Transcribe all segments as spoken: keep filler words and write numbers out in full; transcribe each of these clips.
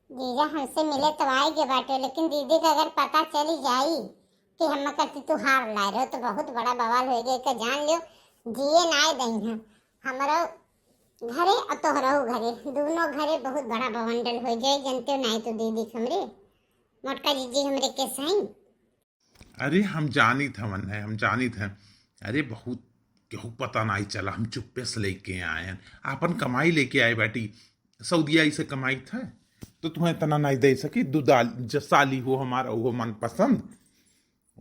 जीजा हमसे मिले तो आए गए बाटे, लेकिन दीदी का अगर पता चली जाई कि हम कहती तू हार लाए रहो तो बहुत बड़ा बवाल हो गया। का जान लियो, जिए ना दई हैं। हमरो घरे और तोहरो घरे, दोनों घरे बहुत बड़ा बवंडल हो जाए। जनते हो, नहीं तो दीदी हमरे, मोटका जीजी हमरे के सही। अरे, हम जानित हवन है, हम जानित हैं। अरे, बहुत केहू पता नहीं चला, हम चुप्पे से लेके आए हैं। आपन कमाई लेके आए बाटी, सऊदिया इसे कमाई था, तो तुम्हें इतना नहीं दे सकी। दू दाल, ज-, साली हो हमारा, वो मनपसंद।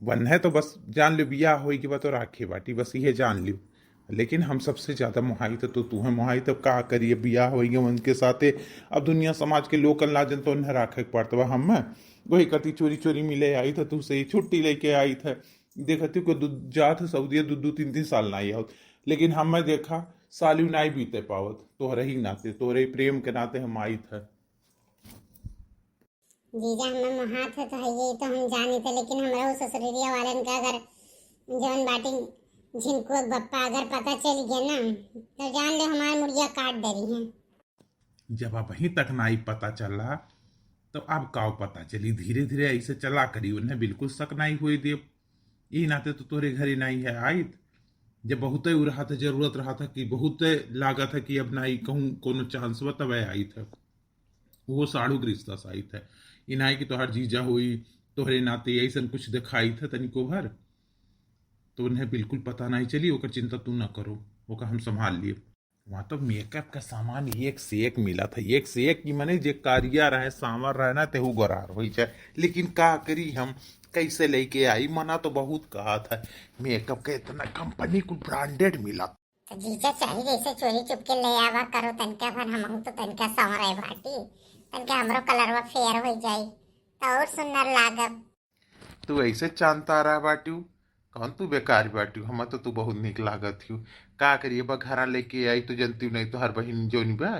वन है तो बस जान लियो, बियाह होई के बाद तो राखे बाटी, बस ये जान लियो। लेकिन हम सबसे ज्यादा मोहाई थे तो तू है मोहाई, तब का करिए, बियाह होई गए उनके साथे। अब दुनिया समाज के लोग लाजन तो उन्हें राखे के पड़त बा। हम वही कती चोरी चोरी मिले आई था, तू से ही छुट्टी लेके आई था। देखती को दू, जात है सऊदिया, दू दू तीन तीन साल ना आई आवत, लेकिन हम देखा साली ना बीते पावत। तोहरे ही नाते, तोहरे ही प्रेम के नाते हम आई था। जीजा, हमें मोहात है तो है, यही तो हम जानी थे, लेकिन हमरा उ ससुररिया वालन का अगर जवन बाटी झिनकुआ के बप्पा अगर पता चल गया ना, तो जान ले हमार मुड़िया काट डरी है। जब अब ही तक नाई पता चला, तो अब काव पता चली? धीरे धीरे ऐसे चला करी, उन्हें बिल्कुल शक नाई होई देब। ई नाते तो तोरे घरे नाई है आइत। जब बहुते उ रहा था, जरूरत रहा था कि बहुते लागत है कि अब नाई कहूँ कोनो चांस बा, तबे आइत है। वो साढ़ू के रिश्ता से आइत है। ई नाई कि तोहार जीजा होई, तोहरे नाते ऐसन कुछ दिखाइत है तनिको भर। तो उन्हें बिल्कुल पता नहीं चली, ओकर चिंता तू ना करो, ओका हम संभाल लिए। वहाँ तो मेकअप का सामान एक से एक मिला था, एक से एक। कि मने जे कारिया रहे, सांवर रहे ना, तेहू गोरार होई जाए। लेकिन का करी हम, कैसे लेके आई? मना तो बहुत कहा था, मेकअप का इतना कंपनी कुल ब्रांडेड मिला। तो जीजा, चाहे जैसे चोरी चुपके ले आवा करो, तनका भर हमहू तो तनका संवरे बाटी, तनका हमरो कलरवा फेयर हो जाई, तो और सुंदर लागब। तू ऐसे चांद तारा बाटू, कौन तू बेकार बाटू? हमें तो तू बहुत निक लागत हू। का करिए बा, घरा लेके आई तो जनती नहीं, तो हर बहिन जोनी बा,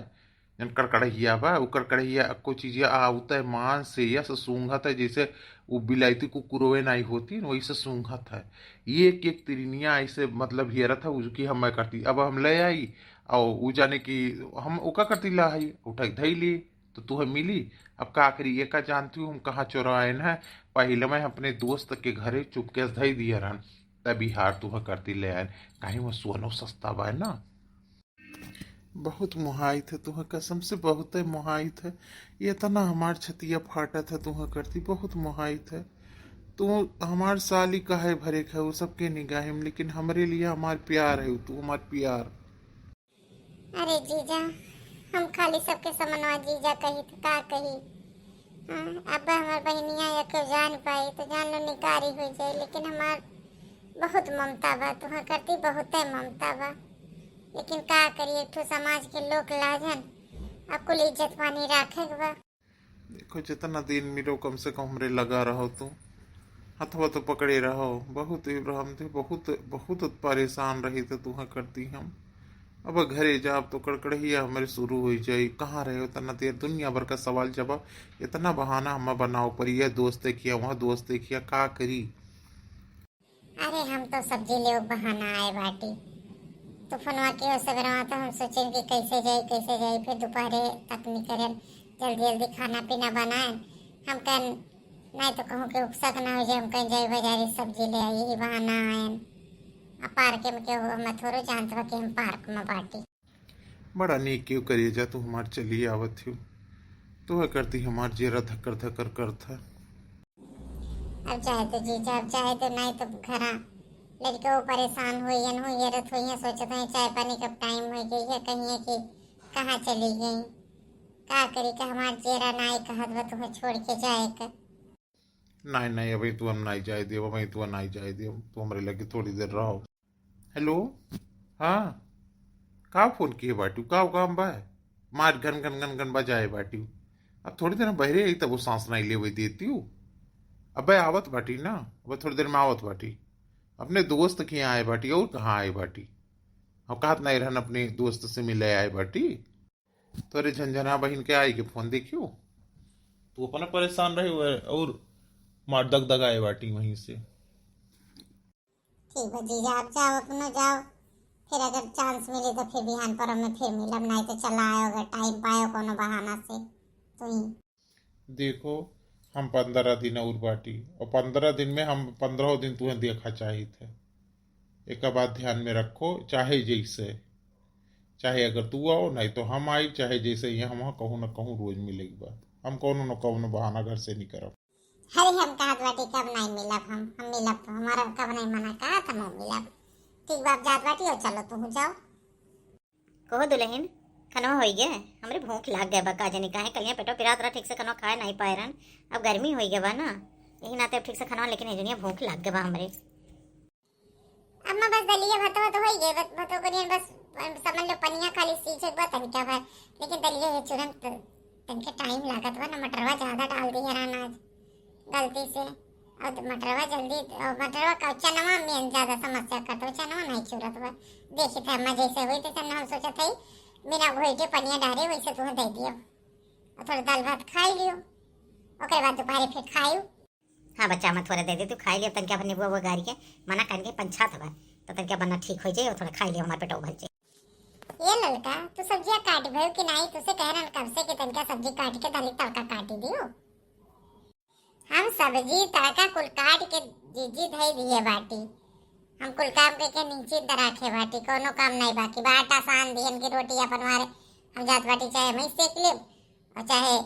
जन कड़कड़हिया बा, उ कड़कड़हिया अक्को चीजिया आवते मान से यस सूंघत है, जैसे उ बिलायती कुकुरवे नाई होती न, वैसे सूंघत है। ये एक एक तिरिनिया ऐसे मतलब हियरत है, उसकी हम मैं करती, अब हम ले आई, और उ जाने कि हम ओका करती ला है, उठा के धई ली, तो तुहे मिली। अब का करी, एका जानती हूँ हम कहाँ चोराएन है। पहिले मैं अपने दोस्त के घरे चुपके से धई दिए रहन, तब बिहार तुहे करती ले आएन, काहे वहाँ सोनो सस्ता बा ना। बहुत मोहाइत है तुहे, कसम से बहुते मोहाइत है। ये इतना हमार छतिया फाटत है तुहे करती, बहुत मोहाइत है। तू हमार साली काहे भरे खाए वो सबके निगाह में, लेकिन हमरे लिए हमार प्यार है तू, हमार प्यार। अरे जीजा, हम खाली सबके समनवा जीजा कही त का कही? हाँ, अब हमार बहिनिया या केहू जान पाई तो जान लो निकारी हो जाए, लेकिन हमार बहुत ममता बा, तुहा करती बहुते ममता बा। लेकिन का करी, एक ठो समाज के लोक लाजन, अब कुल इज्जत पानी राखे के बा। देखो, जितना दिन मिलो, कम से कम हमरे लगा रहो तू, हथवा तो पकड़े रहो। बहुत इब्राहिम थे, बहुत, बहुत परेशान रही थे तुहा करती हम। अब घरे जाब तो कड़कड़हिया हमरे शुरू हो जाई। कहाँ रहे उतना देर? दुनिया भर का सवाल जवाब, इतना बहाना हमें बनाओ पड़ी है, दोस्त देखिया, वहाँ दोस्त देखिया, का करी? अरे, हम तो सब्जी लेवे बहाना आए बाटी। तूफनवा के हो सबेरवा तो हम सोचेन कि कैसे जाई, कैसे जाई, फिर दोपहरे तक निकरेन, जल्दी जल्दी खाना पीना बनाएन। हम कहन, नहीं तो कहूँ कि उकसा के ना हो जाए, हम कहीं जाई बाजारे सब्जी ले आई, यही बहाना आएन। आ पार्क में केहू हमें थोड़ो जानत बा कि हम पार्क में बाटी। बड़ा नीक केहू करेजा तू हमार चली आवत हो, तू करती हमार जेरा धकर धकर करत है। अब चाहे तो जीजा, अब चाहे तो नहीं तो घरा लड़के वो परेशान हुई हन, हुई हेरत हुई हैं, सोचत हैं चाय पानी का टाइम हो गई है, कहीं है कि कहाँ चली गई, का करी का हमार जेरा नाई कहत बा तुम्हें छोड़ के जाए का। नहीं, नहीं, अभी तू हम नहीं जाए देव, अभी तू नहीं जाए देव, तू हमरे लगे थोड़ी देर रहो। हेलो, हाँ, का फोन किए बाटू, का काम बा? मार घन घन घन घन बजाए बाटू। अब थोड़ी देर में बहरे आई तब वो सांस नहीं लेवे देती हूँ। अबे आवत बाटी ना, अब थोड़ी देर में आवत बाटी। अपने दोस्त के यहाँ आए बाटी, और कहाँ आए बाटी? हम कहत नहीं रहन अपने दोस्त से मिले आए बाटी। तोरे झंझना बहिन के आई के फोन देखियो। तू अपना परेशान रहे हुए और मार दगदगाए बाटी वहीं से। ठीक बा जीजा, आप जाओ, अपनो जाओ, फिर अगर चांस मिले तो फिर बिहान पर हमें फिर मिलब, नहीं तो चला आयो अगर टाइम पायो कोनो बहाना से। तो ही देखो, हम पन्द्रह दिन और बाटी, और पन्द्रह दिन में हम पन्द्रह दिन तुहें देखा चाहित है। एक बात ध्यान में रखो, चाहे जैसे, चाहे अगर तू आओ, नहीं तो हम आई, चाहे जैसे ही हम कहूँ न कहूँ रोज मिले के बाद हम कौनो न कौनो बहाना घर से नहीं करब। अरे, हम कहत बाटी कब नहीं मिलब, हम हम मिलब, हमारा कब नहीं मना कहा था, हम मिलब। ठीक बाप जात बाटी, और चलो तू जाओ। कहो दुल्हन, खनवा होई गए? हमरे भूख लाग गए बा, का जानी काहे कलिया पेटो पिरात रहा, ठीक से खनवा खाए नहीं पाए रहन। अब गर्मी होई गए बा ना, यही नाते अब ठीक से खनवा, लेकिन ये दुनिया भूख लाग गए बा हमरे। अम्मा, बस दलिया भतवा तो होई गए, बस भतो करियन बस, समझ लो पनिया खाली सीझे के बा तनिका भर, लेकिन दलिया ये चूरन त-, तनिका टाइम लागत बा ना, मटरवा ज्यादा डाल दिए रहन आज गलती से। और मटरवा जल्दी, और मटरवा का चनवा में ज्यादा समस्या करत बा, चनवा नहीं चूरत बा। देखी थे अम्मा जैसे हुई तैसे हम सोचत हई बिना घोइटे पनिया डारे वैसे तुहें दे दियो, और थोड़ा दाल भात खाई लियो, ओकरे बाद दोपहरे फिर खायू। हाँ बच्चा, मैं थोड़ा दे दे, तू खाई ले, तनिका भर नींबू वो गारी के, मना करके पंछात बा, तो तनिका बना ठीक हो जाए और थोड़ा खाई ले, हमारे पेटो भर जाए। ये ललका, तू सब्जियां काट भयो कि नहीं? तुसे कह रहन कब से कि तनिका सब्जी काट के धली तड़का काटी दियो। हम सब्जी तड़का कुल काट के जीजी धई दिए बाटी। हम कुल काम करके नीचे दराखे बाटी, कोनो काम नहीं बाकी बा। आटा सान दिहन की रोटी अपन मारे हम जात बाटी, चाहे मैं सेक लेब और चाहे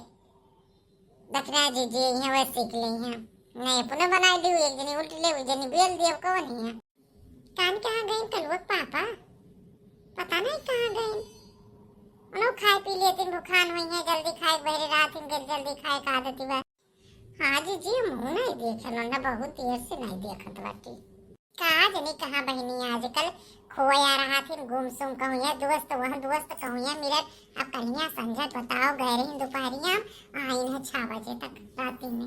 दखना जीजी यहाँ वह सेक ले हैं। नहीं अपने बनाई ली, एक जनी उल्ट ले, एक जनी बेल दिए, अब कौन है? कान कहाँ गए कलुआ के पापा? पता नहीं कहाँ गए। उन्हों खाए पी लेतिन, भुखान हुई है, जल्दी खाए, बहरे रात इन गइल, जल्दी खाए का आदत बा। हाँ जीजी, हम नहीं देखे ना, बहुत देर से नहीं देखत बाटी। का जनी कहाँ बहिनी आजकल खोया रहा थिन, गुमसुम कहूँ या दोस्त वहाँ दोस्त कहूँ या मिलत। अब कहिया संझत बताओ, गए रही दोपहरिया, आइन है छः बजे तक राती में।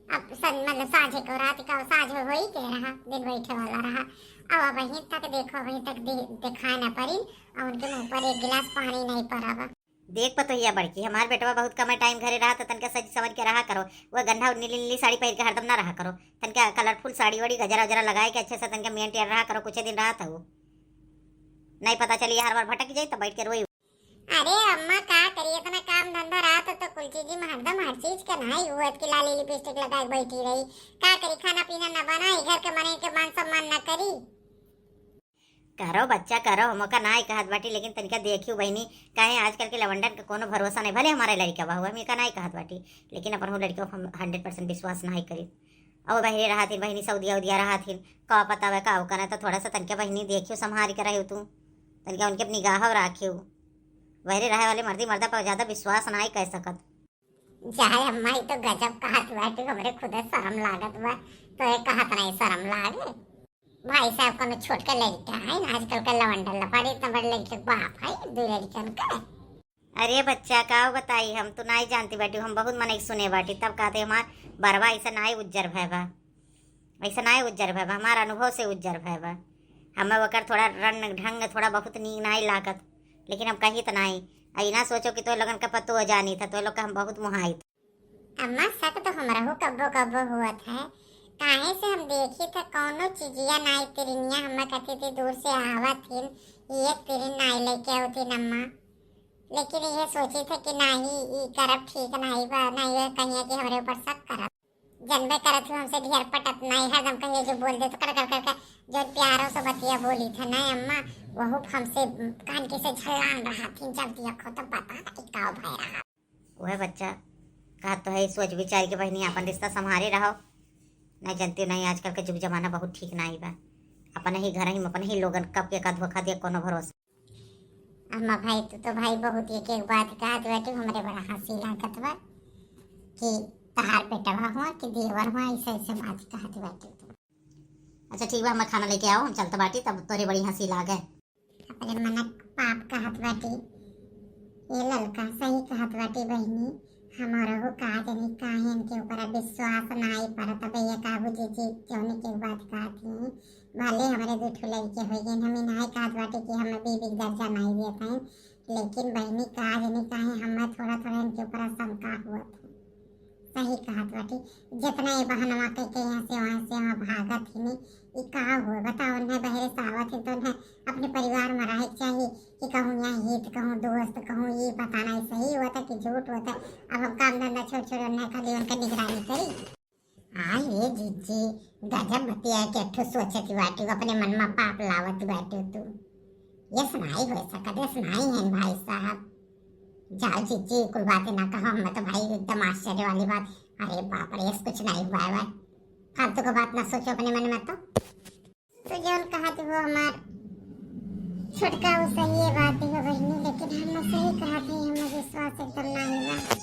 अब सन-, मतलब साँझे को, रात का साँझ होई के रहा, दिन बैठे वाला रहा। अब, अब वहीं तक देखो, वहीं तक दे-, दिखाए ना पड़ी, और उनके मुँह पर एक गिलास पानी नहीं पड़ा बा। देख पतोहिया बड़की, हमार बेटवा बहुत कम टाइम घरे रहा, तो तनका सज संवर के रहा करो। वो गंधा नीली नीली साड़ी पहिर के हरदम ना रहा करो। तनका कलरफुल साड़ी वाड़ी गजरा उजरा लगाए के अच्छे से तनका मेंटेन रहा करो, कुछ दिन रहा था वो। नहीं पता चली हर बार भटक जाई तो बैठ के रोई। अरे अम्मा का करी, इतना काम धंधा रहा तो, तो कुल चीज में हरदम हर चीज के नाई हुआ कि लाली लिपस्टिक लगा के बैठी रही। का करी, खाना पीना ना बनाई, घर के मने के मान सम्मान ना करी। करो बच्चा करो, हम ओका नाई कहत बाटी, लेकिन तनिका देखियो बहिनी, काहे आजकल के लवंडन के कोनो भरोसा नहीं। भले हमारे लड़का बा, हम एका नाई कहत बाटी, लेकिन अपन हो लड़का हम हंड्रेड परसेंट विश्वास नाई करी। अब बहरे रहा थिन बहिनी, सऊदिया उदिया रहा थिन, का पता वह का ओका ना, तो थोड़ा सा तनिका बहिनी देखियो, संभाल के रहियो तू, तनिका उनके निगाह राखियो। बहरे रहे वाले मर्दी मर्दा पर ज्यादा विश्वास नाई कर सकत। जाए अम्मा, ई तो गजब कहत बाटू, हमरे खुदे शर्म लागत बा, तो ये कहत नहीं शर्म लागे। भाई साहब कोनो छोट के लड़का है ना, आजकल के लवंडा लफाड़ी, इतना बड़े लड़के के बाप है, दो लड़कन का। अरे बच्चा का बताई, हम तो नाई जानती बाटी, हम बहुत मनई सुने बाटी, तब कहते हमार बरवा ऐसा नाई उज्जर भय बा, ऐसा नाई उज्जर भय बा, हमार अनुभव से उज्जर भय बा। हमें ओकर थोड़ा रंग ढंग थोड़ा बहुत नीक नाई लागत, लेकिन हम कही तो नाई। आ ई ना सोचो कि तो लोगन का पतो जानी था, तो लोग का हम बहुत मुहाई। अम्मा, शक तो हमरहू कब्बो कब्बो हुअत है, काहे से हम देखी त कौनो चिजिया नाई तिरनिया हमें कथी थी दूर से आवत हिन, ये एक तिरिन नाई लेके आवती अम्मा। लेकिन ये सोची थे कि नाही, ई करब ठीक नाही बा, नाही ये कहिए कि हमरे ऊपर शक करब। जनबे करत हूँ हमसे ढेर पटत नाही, हरदम कहिए जो बोल दे तो कर कर कर कर जो प्यारों से बतिया बोली था ना अम्मा, वहू हमसे कान के से झल्लान रहा थी, जब दिया खो तो पता नहीं का भय रहा। वह बच्चा कहत तो है, सोच विचार के बहिनी अपन रिश्ता संभारे रहो। नहीं जानती नहीं, आजकल के जुग जमाना बहुत ठीक नहीं बा। अपन ही घर ही में अपन ही लोगन कब के का धोखा दिया, कोनो भरोसा। अम्मा भाई, तू तो भाई बहुत एक एक बात कहत बाटे, हमरे बड़ा हंसी लागत बा कि तहार बेटवा हुआ कि देवर हुआ, ऐसे ऐसे बात कहत बाटे तू। अच्छा ठीक बा, हमार खाना लेके आओ, हम चलत बाटी, तब तोरे बड़ी हंसी लागे। अपने मनक पाप कहत बाटी। ए ललका, सही कहत बाटी बहिनी, हमरहू का जानी काहे इनके ऊपर विश्वास नाई पड़त। अब ये काबू जीजी जौने के बात कहत ही, भले हमरे दू ठो लड़के हो गए, हम ई नाई कहत बाटी कि हम बीबी के दर्जा नाई देत हैं, लेकिन बहिनी का जानी काहे हमें थोड़ा थोड़ा इनके ऊपर शंका हुआ था। सही कहत बाटी, जितना ये बहनवा कह के यहाँ से वहाँ से वहाँ भागत ही नहीं, ई का हुआ बताओ? उन्हें बहरे से आवत ही तो उन्हें अपने परिवार में रहे के चाहिए कि कहूँ यहाँ हित, कहूँ दोस्त, कहूँ ये पता नहीं सही होता कि झूठ होता। अब हम काम धंधा छोड़ छोड़ उन्हें खाली उनका निगरानी करी। हाँ ये जीजी, गजब बतिया के ठो सोचत बाटी, अपने मन में पाप लावत बाटी तू। ये सुनाई हो सकत है, सुनाई है भाई साहब। जाओ जीजी, कुल बातें ना कहो, हमें तो भाई एकदम आश्चर्य वाली बात। अरे बाप रे, ऐसा कुछ नहीं हुआ है भाई, फालतू का बात ना सोचो अपने मन में। तो तो जौन कहत हो हमार छोटका, वो सही है बात है बहिनी, लेकिन हम ना सही कहत है, हमें विश्वास एकदम नहीं बा।